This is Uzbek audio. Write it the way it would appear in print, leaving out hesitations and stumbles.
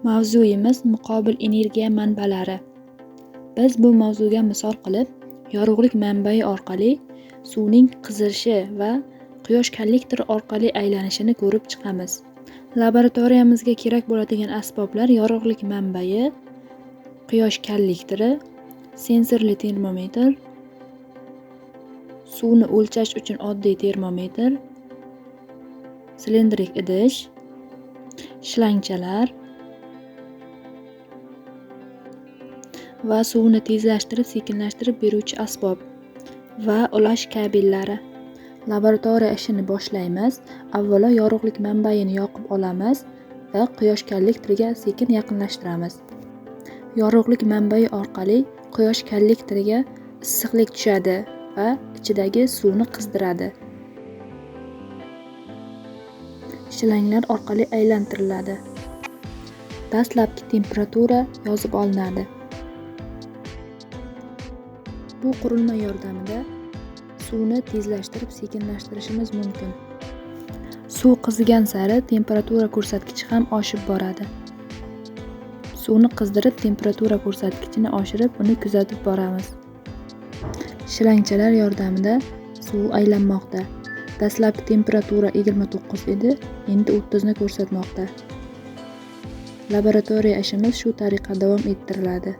Mavzuyimiz muqobil energiya manbalari. Biz bu mavzuga misol qilib, yorug'lik manbai orqali suvning qizishi va quyosh kollektori orqali aylanishini ko'rib chiqamiz. Laboratoriyamizga kerak bo'ladigan asboblar: yorug'lik manbai, quyosh kollektori, sensorli termometr, suvni o'lchash uchun oddiy termometr, silindrik idish, shlangchalar va suvni tezlashtirib, sekinlashtirib beruvchi asbob va ulash kabellari. Laboratoriya ishini boshlaymiz. Avvalo yorug'lik manbaini yoqib olamiz va quyosh kollektoriga sekin yaqinlashtiramiz. Yorug'lik manbai orqali quyosh kollektoriga issiqlik tushadi va ichidagi suvni qizdiradi. Shlanglar orqali aylantiriladi. Dastlabki temperatura yozib olinadi. Bu qurilma yordamida suvni tezlashtirib, sekinlashtirishimiz mumkin. Suv qizigan sari temperatura ko'rsatkichi ham oshib boradi. Suvni qizdirib, temperatura ko'rsatkichini oshirib, uni kuzatib boramiz. Shlangchalar yordamida suv aylanmoqda. Dastlabki temperatura 29 edi, endi 30 ni ko'rsatmoqda. Laboratoriya ishimiz shu tariqa davom ettiriladi.